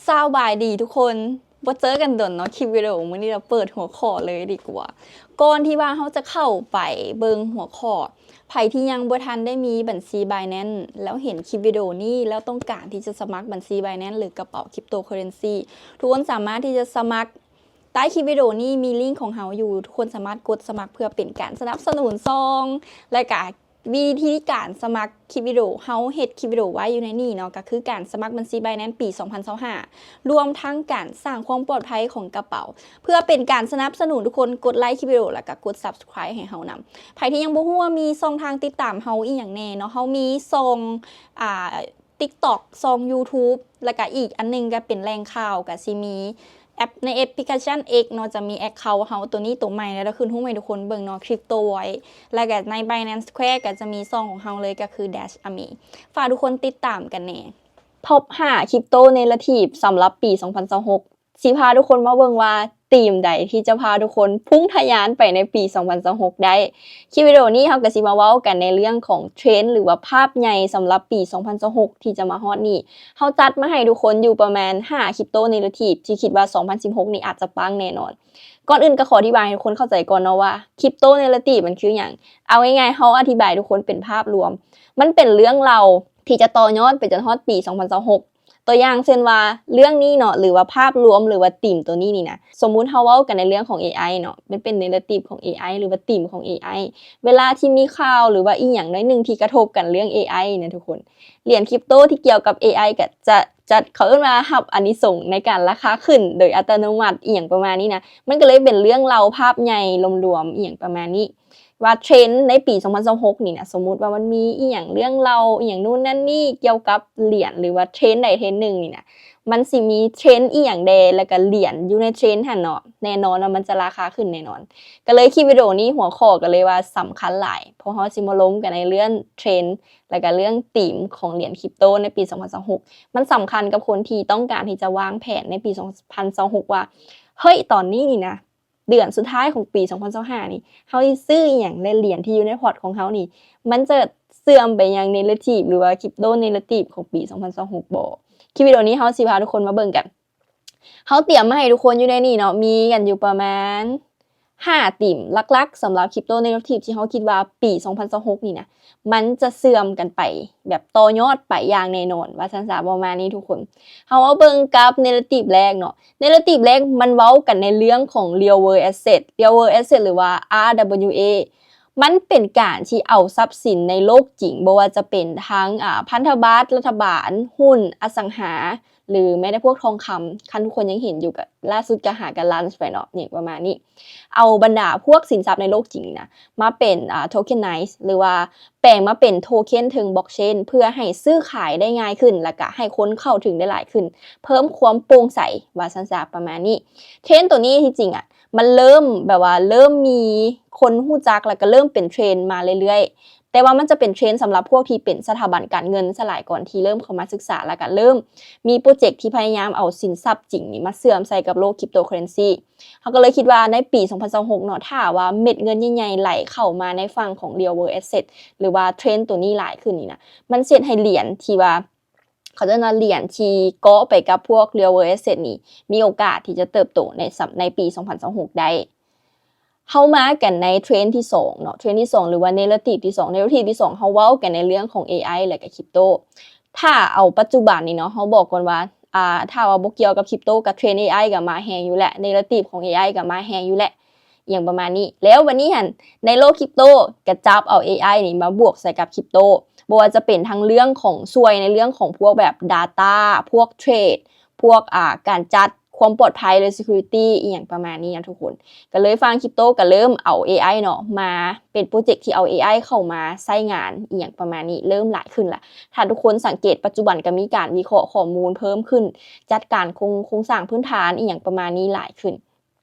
ສະບາຍດີທຸກຄົນ ບໍ່ເຈີກັນດົນເນາະ ຄລິບວິດີໂອມື້ນີ້ລະເປີດຫົວຂໍ້ເລີຍດີກວ່າ. ກ່ອນທີ່ວ່າເຮົາຈະເຂົ້າໄປເບິ່ງຫົວຂໍ້, ໃຜທີ່ຍັງບໍ່ທັນໄດ້ມີບັນຊີ Binance ແລ້ວເຫັນຄລິບວິດີໂອນີ້ ແລ້ວຕ້ອງການທີ່ຈະສະໝັກບັນຊີ Binance ຫຼືກະເປົາ Cryptocurrency, ທຸກຄົນສາມາດທີ່ຈະສະໝັກ. ໃຕ້ຄລິບວິດີໂອນີ້ມີລິ້ງຂອງເຮົາຢູ່, ທຸກຄົນສາມາດກົດສະໝັກເພື່ອເປັນການສະໜັບສະໜູນຊ່ອງ ແລະກະ ວິທີການສະໝັກຄລິບວິດີໂອ, ເຮົາເຮັດຄລິບວິດີໂອໄວ້ຢູ່ໃນນີ້ເນາະ, ກໍຄືການສະໝັກບັນຊີ Binance ປີສອງພັນຊາວຫ້າ ລວມທັງການສ້າງຄວາມປອດໄພຂອງກະເປົາ. ເພື່ອເປັນການສະໜັບສະໜູນ, ທຸກຄົນກົດໄລຄລິບວິດີໂອ ແລ້ວກໍກົດ Subscribe ໃຫ້ເຮົານຳ. ໃຜທີ່ຍັງບໍ່ຮູ້ວ່າມີຊ່ອງທາງຕິດຕາມເຮົາອີ່ຫຍັງແດ່ເນາະ, ເຮົາມີຊ່ອງ ອ່າ TikTok ຊ່ອງ YouTube ແລ້ວກະອີກອັນໜຶ່ງກະເປັນແຫຼ່ງຂ່າວ, ກະຊິມີແອັບ ໃນແອັບພລິເຄຊັນ X ເນາະ, ຈະມີ account ເຮົາໂຕນີ້ໂຕໃໝ່ ແລ້ວເຮົາຂຶ້ນຮູບໃຫ້ທຸກຄົນເບິ່ງເນາະ, Crypto Voice. ແລ້ວກະໃນ Binance Square ກະຈະມີຊ່ອງຂອງເຮົາເລີຍ, ກະຄື Dash Army. ຝາກທຸກຄົນຕິດຕາມກັນແດ່. Top ຫ້າ Cryptonarrative ສຳລັບປີສອງພັນຊາວຫົກ. ຊິພາທຸກຄົນມາເບິ່ງວ່າທີມໃດທີ່ຈະພາທຸກຄົນພຸ່ງທະຍານໄປໃນປີສອງພັນຊາວຫົກໄດ້. ຄລິບວິດີໂອນີ້ເຮົາກໍຊິມາເວົ້າກັນໃນເລື່ອງຂອງເທຣນ ຫຼືວ່າພາບໃຫຍ່ສຳລັບປີສອງພັນຊາວຫົກທີ່ຈະມາຮອດນີ້. ເຮົາຈັດມາໃຫ້ທຸກຄົນຢູ່ປະມານຫ້າ Cryptonarrative ທີ່ຄິດວ່າສອງພັນສິບຫົກນີ້ອາດຈະປັງແນ່ນອນ. ກ່ອນອື່ນກໍຂໍອະທິບາຍໃຫ້ທຸກຄົນເຂົ້າໃຈກ່ອນເນາະວ່າ Cryptonarrative ມັນຄືຫຍັງ. ເອົາງ່າຍໆ ເຮົາອະທິບາຍໃຫ້ທຸກຄົນເປັນພາບລວມ. ມັນເປັນເລື່ອງລາວທີ່ຈະຕໍ່ຍອດໄປຈົນຮອດປີສອງພັນຊາວຫົກ. ຕົວຢ່າງເຊັ່ນວ່າ ເລື່ອງນີ້ເນາະ ຫຼືວ່າພາບລວມ ຫຼືວ່າທີມໂຕນີ້ນີ້ນະ, ສົມມຸດເຮົາເວົ້າກັນໃນເລື່ອງຂອງ ເອໄອ ເນາະ, ມັນເປັນ narrative ຂອງ ເອໄອ ຫຼືວ່າທີມຂອງ ເອໄອ. ເວລາທີ່ມີຂ່າວ ຫຼືວ່າອີ່ຫຍັງໜ້ອຍໜຶ່ງທີ່ກະທົບກັນເລື່ອງ ເອໄອ ນະທຸກຄົນ, ຫຼຽນຄຣິບໂຕທີ່ກ່ຽວກັບ ເອໄອ ກະຈະ ຈະ ເຂົາເອີ້ນວ່າຮັບອານິສົງໃນການລາຄາຂຶ້ນໂດຍອັດຕະໂນມັດ ອີ່ຫຍັງປະມານນີ້ນະ. ມັນກະເລີຍເປັນເລື່ອງເລົ່າພາບໃຫຍ່ລວມໆ ອີ່ຫຍັງປະມານນີ້. ວ່າເທຣນໃນປີສອງພັນຊາວຫົກນີ້ນະ, ສົມມຸດວ່າມັນມີອີ່ຫຍັງເລື່ອງເລົ່າ ອີ່ຫຍັງນູ້ນນັ້ນນີ້ ກ່ຽວກັບຫຼຽນ ຫຼືວ່າເທຣນໃດເທຣນໜຶ່ງນີ້ນະ, ມັນຊິມີເທຣນອີ່ຫຍັງແດ່ ແລ້ວກະຫຼຽນຢູ່ໃນເທຣນຫັ້ນເນາະ, ແນ່ນອນວ່າມັນຈະລາຄາຂຶ້ນແນ່ນອນ. ກະເລີຍຄລິບວິດີໂອນີ້ຫົວຂໍ້ກະເລີຍວ່າສຳຄັນຫຼາຍ, ເພາະເຮົາຊິມາລົມກັນໃນເລື່ອງເທຣນ ແລ້ວກະເລື່ອງທີມຂອງຫຼຽນຄຣິບໂຕໃນປີສອງພັນຊາວຫົກ. ມັນສຳຄັນກັບຄົນທີ່ຕ້ອງການທີ່ຈະວາງແຜນໃນປີສອງພັນຊາວຫົກວ່າ ເຮີ້ຍ ຕອນນີ້ນີ້ນະ ເດືອນສຸດທ້າຍຂອງປີສອງພັນຊາວຫ້ານີ້ ເຮົາຊິຊື້ອີ່ຫຍັງ ແລະ ຫຼຽນທີ່ຢູ່ໃນພອດຂອງເຮົານີ້ ມັນຈະເຊື່ອມໄປຍັງ narrative ຫຼືວ່າ crypto narrative ຂອງປີສອງພັນຊາວຫົກບໍ່? ຄລິບວິດີໂອນີ້ເຮົາຊິພາທຸກຄົນມາເບິ່ງກັນ. ເຮົາຕຽມມາໃຫ້ທຸກຄົນຢູ່ໃນນີ້ເນາະ, ມີກັນຢູ່ປະມານຫ້າທີມຫຼັກໆ ສຳລັບ crypto narrative ທີ່ເຮົາຄິດວ່າປີສອງພັນຊາວຫົກນີ້ນະ ມັນຈະເຊື່ອມກັນໄປ ແບບຕໍ່ຍອດໄປຢ່າງແນ່ນອນ ວ່າຊັ້ນຊະ ປະມານນີ້ທຸກຄົນ. ເຮົາມາເບິ່ງກັບ narrative ແລກເນາະ. narrative ແລກມັນເວົ້າກັນໃນເລື່ອງຂອງ real world asset. real world asset ຫຼືວ່າ RWA ມັນເປັນການທີ່ເອົາຊັບສິນໃນໂລກຈິງ, ບໍ່ວ່າຈະເປັນທັງ ອາ ພັນທະບັດລັດຖະບານ, ຫຸ້ນ, ອະສັງຫາ ຫຼືແມ້ແຕ່ພວກທອງຄຳ, ຄັນທຸກຄົນຍັງເຫັນຢູ່ ກະລ່າສຸດກະຫາກະ launch ໄປເນາະ, ຫຍັງປະມານນີ້. ເອົາບັນດາພວກສິນຊັບໃນໂລກຈິງນີ້ນະ ມາເປັນ ອາ tokenize ຫຼືວ່າ ແປງມາເປັນໂທເຄັນເທິງ blockchain ເພື່ອໃຫ້ຊື້ຂາຍໄດ້ງ່າຍຂຶ້ນ ແລ້ວກະໃຫ້ຄົນເຂົ້າເຖິງໄດ້ຫຼາຍຂຶ້ນ, ເພີ່ມຄວາມໂປ່ງໃສ ວ່າຊັ້ນຊະ ປະມານນີ້. ເທຣນໂຕນີ້ທີ່ຈິງອະ ມັນເລີ່ມແບບວ່າເລີ່ມມີຄົນຮູ້ຈັກ ແລ້ວກະເລີ່ມເປັນເທຣນມາເລື້ອຍໆ, ແຕ່ວ່າມັນຈະເປັນເທຣນສຳລັບພວກທີ່ເປັນສະຖາບັນການເງິນຊະຫຼາຍ ກ່ອນທີ່ເລີ່ມເຂົ້າມາສຶກສາ ແລ້ວກະເລີ່ມມີໂປຣເຈັກທີ່ພະຍາຍາມເອົາສິນຊັບຈິງນີ້ມາເຊື່ອມໃສ່ກັບໂລກ cryptocurrency. ເຮົາກໍເລີຍຄິດວ່າໃນປີສອງພັນຊາວຫົກເນາະ, ຖ້າວ່າເມັດເງິນໃຫຍ່ໆໄຫຼເຂົ້າມາໃນຝັ່ງຂອງ real world asset ຫຼືວ່າເທຣນໂຕນີ້ຫຼາຍຂຶ້ນນີ້ນະ, ມັນຊິເຮັດໃຫ້ຫຼຽນທີ່ວ່າ ເຂົາເອີ້ນວ່າຫຼຽນທີ່ເກາະໄປກັບພວກ real world asset ນີ້ ມີໂອກາດທີ່ຈະເຕີບໂຕໃນ ໃນປີສອງພັນຊາວຫົກໄດ້. ເຮົາມາກັນໃນເທຣນທີສອງເນາະ, ເທຣນທີສອງ ຫຼືວ່າ narrative ທີສອງ. narrative ທີສອງ ເຮົາເວົ້າກັນໃນເລື່ອງຂອງ ເອໄອ ແລະກະ crypto. ຖ້າເອົາປັດຈຸບັນນີ້ເນາະ, ເຮົາບອກກ່ອນວ່າ ອ່າ ຖ້າວ່າບໍ່ກ່ຽວກັບ crypto ກະເທຣນ ເອໄອ ກະມາແຮງຢູ່ແຫຼະ, narrative ຂອງ ເອໄອ ກະມາແຮງຢູ່ແຫຼະ, ອີ່ຫຍັງປະມານນີ້. ແລ້ວບັດນີ້ຫັ້ນ ໃນໂລກ crypto ກະຈັບເອົາ ເອໄອ ນີ້ມາບວກໃສ່ກັບ crypto, ບໍ່ວ່າຈະເປັນທັງເລື່ອງຂອງ ຊ່ວຍໃນເລື່ອງຂອງພວກແບບ data ພວກເທຣດ ພວກ ອ່າ ການຈັດຄວາມປອດໄພ ຫຼື security ອີ່ຫຍັງປະມານນີ້ນະທຸກຄົນ. ກະເລີຍຝັ່ງ crypto ກະເລີ່ມເອົາ ເອໄອ ເນາະ ມາເປັນໂປຣເຈັກທີ່ເອົາ ເອໄອ ເຂົ້າມາໃຊ້ງານ ອີ່ຫຍັງປະມານນີ້ ເລີ່ມຫຼາຍຂຶ້ນລະ. ຖ້າທຸກຄົນສັງເກດ ປັດຈຸບັນກະມີການວິເຄາະຂໍ້ມູນເພີ່ມຂຶ້ນ, ຈັດການໂຄງ ໂຄງສ້າງພື້ນຖານ ອີ່ຫຍັງປະມານນີ້ຫຼາຍຂຶ້ນ.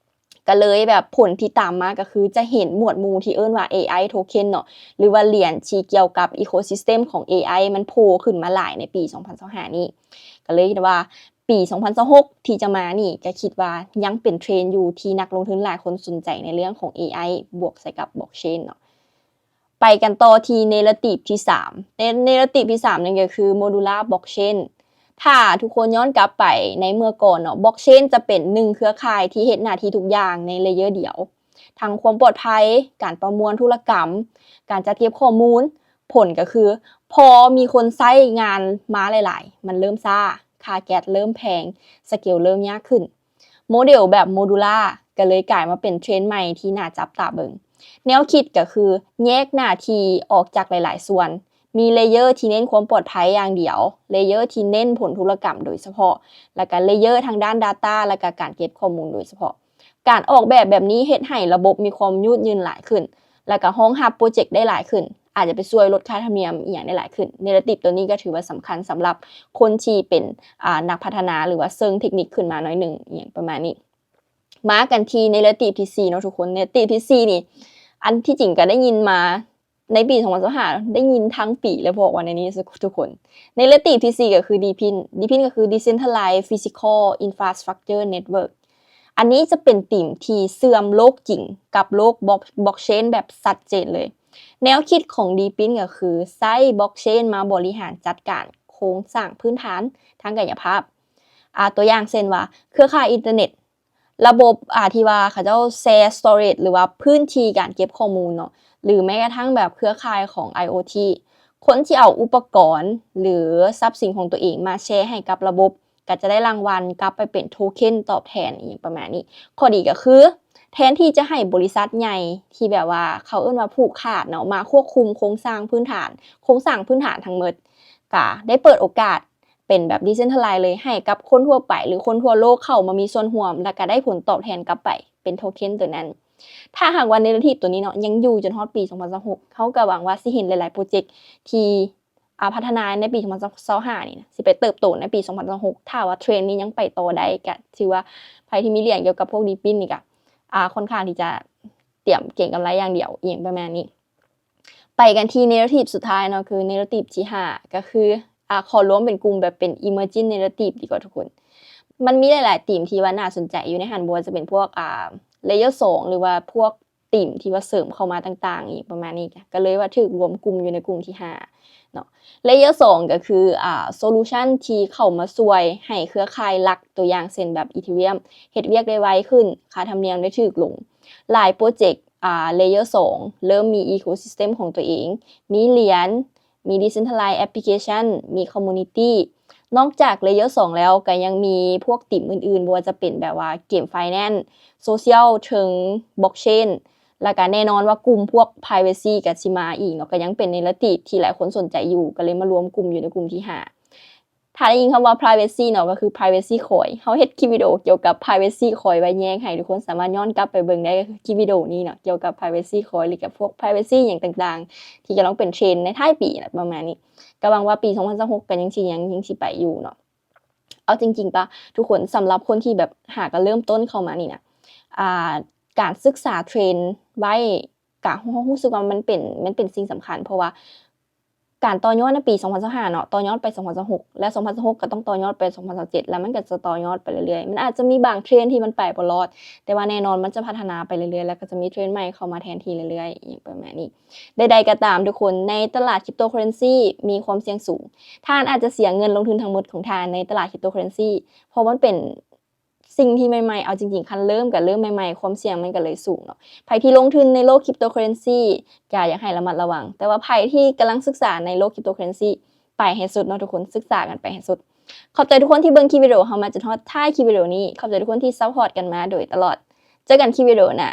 ກະເລີຍແບບຜົນທີ່ຕາມມາກະຄືຈະເຫັນໝວດໝູ່ທີ່ເອີ້ນວ່າ ເອໄອ token ເນາະ ຫຼືວ່າຫຼຽນທີ່ກ່ຽວກັບ ecosystem ຂອງ ເອໄອ ມັນໂຜ່ຂຶ້ນມາຫຼາຍໃນປີສອງພັນຊາວຫ້ານີ້. ກະເລີຍຄິດວ່າປີສອງພັນຊາວຫົກທີ່ຈະມານີ້ ກະຄິດວ່າຍັງເປັນເທຣນຢູ່ທີ່ນັກລົງທຶນຫຼາຍຄົນສົນໃຈໃນເລື່ອງຂອງ ເອໄອ ບວກໃສ່ກັບ blockchain ເນາະ. ໄປກັນຕໍ່ທີ່ narrative ທີສາມ. ໃນ narrative ທີສາມນັ້ນກະຄື modular blockchain. ຖ້າທຸກຄົນຍ້ອນກັບໄປໃນເມື່ອກ່ອນເນາະ, Blockchain ຈະເປັນໜຶ່ງເຄືອຂ່າຍທີ່ເຮັດໜ້າທີ່ທຸກຢ່າງໃນ layer ດຽວ, ທັງຄວາມປອດໄພ, ການປະມວນທຸລະກຳ, ການຈັດເກັບຂໍ້ມູນ. ຜົນກໍຄື ພໍມີຄົນໃຊ້ງານມາຫຼາຍໆ, ມັນເລີ່ມຊ້າ, ຄ່າແກັສເລີ່ມແພງ, scale ເລີ່ມຍາກຂຶ້ນ. ໂມເດວແບບໂມດູລາກໍເລີຍກາຍມາເປັນເທຣນໃໝ່ທີ່ໜ້າຈັບຕາເບິ່ງ. ແນວຄິດກໍຄືແຍກໜ້າທີ່ອອກຈາກຫຼາຍໆສ່ວນ, ມີ layer ທີ່ເນັ້ນຄວາມປອດໄພຢ່າງດຽວ, layer ທີ່ເນັ້ນຜົນທຸລະກຳໂດຍສະເພາະ, ແລ້ວກໍ layer ທາງດ້ານ data ແລ້ວກໍການເກັບຂໍ້ມູນໂດຍສະເພາະ. ການອອກແບບແບບນີ້ເຮັດໃຫ້ລະບົບມີຄວາມຍືດຍືນຫຼາຍຂຶ້ນ, ແລ້ວກໍຮອງຮັບໂປຣເຈັກໄດ້ຫຼາຍຂຶ້ນ, ອາດຈະໄປຊ່ວຍລົດຄ່າທຳນຽມອີ່ຫຍັງໄດ້ຫຼາຍຂຶ້ນ. Narrative ຕົວນີ້ກໍຖືວ່າສຳຄັນສຳລັບຄົນທີ່ເປັນ ອ່າ ນັກພັດທະນາ ຫຼືວ່າເຊີງເທັກນິກຂຶ້ນມາໜ້ອຍໜຶ່ງ ອີ່ຫຍັງປະມານນີ້. ມາກັນທີ່ narrative ທີສີ່ເນາະທຸກຄົນ. Narrative ທີສີ່ນີ້ ອັນທີ່ຈິງກໍໄດ້ຍິນມາໃນປີສອງພັນຊາວຫ້າ ໄດ້ຍິນທັງປີເລີຍ ເພາະວ່າໃນນີ້ທຸກຄົນ. Narrative ທີສີ່ກໍຄື DePIN. DePIN ກໍຄື Decentralized Physical Infrastructure Network. ອັນນີ້ຈະເປັນທີມທີ່ເຊື່ອມໂລກຈິງກັບໂລກ Block- Blockchain ແບບຊັດເຈນເລີຍ. ແນວຄິດຂອງ DePIN ກໍຄືໃຊ້ Blockchain ມາບໍລິຫານຈັດການໂຄງສ້າງພື້ນຖານທາງກາຍະພາບ. ອາ ຕົວຢ່າງເຊັ່ນວ່າ ເຄືອຂ່າຍອິນເຕີເນັດ, ລະບົບ ອາ ທີ່ວ່າເຂົາເຈົ້າແຊ storage ຫຼືວ່າພື້ນທີ່ການເກັບຂໍ້ມູນເນາະ, ຫຼືແມ້ກະທັ່ງແບບເຄືອຂ່າຍຂອງ IoT. ຄົນທີ່ເອົາອຸປະກອນ ຫຼື ຊັບສິນຂອງຕົວເອງມາແຊໃຫ້ກັບລະບົບ ກໍຈະໄດ້ລາງວັນກັບໄປເປັນໂທເຄັນຕອບແທນ ອີ່ຫຍັງປະມານນີ້. ຂໍ້ດີກໍຄື ແທນທີ່ຈະໃຫ້ບໍລິສັດໃຫຍ່ທີ່ແບບວ່າເຂົາເອີ້ນວ່າຜູກຂາດເນາະ ມາຄວບຄຸມໂຄງສ້າງພື້ນຖານ, ໂຄງສ້າງພື້ນຖານທັງໝົດ, ກະໄດ້ເປີດໂອກາດເປັນແບບ decentralize ເລີຍ ໃຫ້ກັບຄົນທົ່ວໄປ ຫຼື ຄົນທົ່ວໂລກເຂົ້າມາມີສ່ວນຮ່ວມ ແລ້ວກະໄດ້ຜົນຕອບແທນກັບໄປເປັນໂທເຄັນຕົວນັ້ນ. ຖ້າຫາກວ່າ narrative ຕົວນີ້ເນາະ ຍັງຢູ່ຈົນຮອດປີສອງພັນຊາວຫົກ ເຮົາກໍຫວັງວ່າຊິເຫັນຫຼາຍໆໂປຣເຈັກທີ່ ອາ ພັດທະນາໃນປີສອງພັນຊາວຫ້ານີ້ນະ ຊິໄປເຕີບໂຕໃນປີສອງພັນຊາວຫົກ ຖ້າວ່າເທຣນນີ້ຍັງໄປຕໍ່ໄດ້ ກະຖືວ່າໃຜທີ່ມີຫຼຽນກ່ຽວກັບພວກ DePIN ນີ້ກະ ອາ ຄ່ອນຂ້າງທີ່ຈະຕຽມເກັງກຳໄລຢ່າງດຽວ ອີ່ຫຍັງປະມານນີ້. ໄປກັນທີ່ narrative ສຸດທ້າຍເນາະ ຄື narrative ທີຫ້າ ກໍຄື ອາ ຂໍລວມເປັນກຸ່ມແບບເປັນ emerging narrative ດີກວ່າທຸກຄົນ. ມັນມີຫຼາຍໆທີມທີ່ວ່າໜ້າສົນໃຈຢູ່ໃນຫັ້ນ, ບໍ່ວ່າຈະເປັນພວກ ອາ layer ສອງ ຫຼືວ່າພວກ ທີມທີ່ວ່າເສີມເຂົ້າມາຕ່າງໆ ອີ່ຫຍັງປະມານນີ້ ກໍເລີຍວ່າຖືກລວມກຸ່ມຢູ່ໃນກຸ່ມທີຫ້າເນາະ. Layer ສອງ ກໍຄື ອາ solution ທີ່ເຂົ້າມາຊ່ວຍໃຫ້ເຄືອຂ່າຍຫຼັກ ຕົວຢ່າງເຊັ່ນແບບ Ethereum ເຮັດວຽກໄດ້ໄວຂຶ້ນ, ຄ່າທຳນຽມໄດ້ຖືກລົງ. ຫຼາຍໂປຣເຈັກ ອາ Layer ສອງ ເລີ່ມມີ ecosystem ຂອງຕົວເອງ, ມີຫຼຽນ, ມີ decentralized application, ມີ community. ນອກຈາກ layer ສອງ ແລ້ວ ກໍຍັງມີພວກທີມອື່ນໆ ບໍ່ວ່າຈະເປັນແບບວ່າ game finance, social ເທິງ blockchain ແລ້ວກໍແນ່ນອນວ່າກຸ່ມພວກ privacy ກໍຊິມາອີກເນາະ, ກໍຍັງເປັນ narrative ທີ່ຫຼາຍຄົນສົນໃຈຢູ່ ກໍເລີຍມາລວມກຸ່ມຢູ່ໃນກຸ່ມທີຫ້າ. ຖ້າໄດ້ຍິນຄຳວ່າ privacy ເນາະ ກໍຄື privacy coin. ເຮົາເຮັດຄລິບວິດີໂອກ່ຽວກັບ privacy coin ໄວ້ແຍກໃຫ້ ທຸກຄົນສາມາດຍ້ອນກັບໄປເບິ່ງໄດ້, ກໍຄືຄລິບວິດີໂອນີ້ເນາະ ກ່ຽວກັບ privacy coin ຫຼືກັບພວກ privacy ຫຍັງຕ່າງໆ ທີ່ກຳລັງເປັນເທຣນໃນທ້າຍປີນະ ປະມານນີ້. ກໍຫວັງວ່າປີສອງພັນຊາວຫົກ ກໍຍັງຊິ ຍັງ ຍັງຊິໄປຢູ່ເນາະ. ເອົາຈິງໆປະ ທຸກຄົນ, ສຳລັບຄົນທີ່ແບບຫາກະເລີ່ມຕົ້ນເຂົ້າມານີ້ນະ ອ່າ ການສຶກສາເທຣນໄວ້ ກະ ເຮົາຮູ້ສຶກວ່າມັນເປັນ ມັນເປັນສິ່ງສຳຄັນ, ເພາະວ່າການຕໍ່ຍອດໃນປີສອງພັນຊາວຫ້າເນາະ ຕໍ່ຍອດໄປສອງພັນຊາວຫົກ ແລະ ສອງພັນຊາວຫົກ ກໍຕ້ອງຕໍ່ຍອດໄປສອງພັນຊາວເຈັດ ແລ້ວມັນກໍຈະຕໍ່ຍອດໄປເລື້ອຍໆ. ມັນອາດຈະມີບາງເທຣນທີ່ມັນໄປບໍ່ລອດ, ແຕ່ວ່າແນ່ນອນມັນຈະພັດທະນາໄປເລື້ອຍໆ ແລ້ວກໍຈະມີເທຣນໃໝ່ເຂົ້າມາແທນທີ່ເລື້ອຍໆ ອີ່ຫຍັງປະມານນີ້. ໃດໆກໍຕາມທຸກຄົນ, ໃນຕະຫຼາດ cryptocurrency ມີຄວາມສ່ຽງສູງ. ທ່ານອາດຈະເສຍເງິນລົງທຶນທັງໝົດຂອງທ່ານໃນຕະຫຼາດ cryptocurrency ເພາະມັນເປັນສິ່ງທີ່ໃໝ່ໆ. ເອົາຈິງໆ ຄັນເລີ່ມກໍເລີ່ມໃໝ່ໆ ຄວາມສ່ຽງມັນກໍເລີຍສູງເນາະ. ໃຜທີ່ລົງທຶນໃນໂລກ cryptocurrency ກໍຢາກໃຫ້ລະມັດລະວັງ, ແຕ່ວ່າໃຜທີ່ກຳລັງສຶກສາໃນໂລກ cryptocurrency ໄປໃຫ້ສຸດເນາະທຸກຄົນ, ສຶກສາກັນໄປໃຫ້ສຸດ. ຂອບໃຈທຸກຄົນທີ່ເບິ່ງຄລິບວິດີໂອເຮົາມາຈົນຮອດທ້າຍຄລິບວິດີໂອນີ້. ຂອບໃຈທຸກຄົນທີ່ support ກັນມາໂດຍຕະຫຼອດ. ເຈີກັນຄລິບວິດີໂອໜ້າ.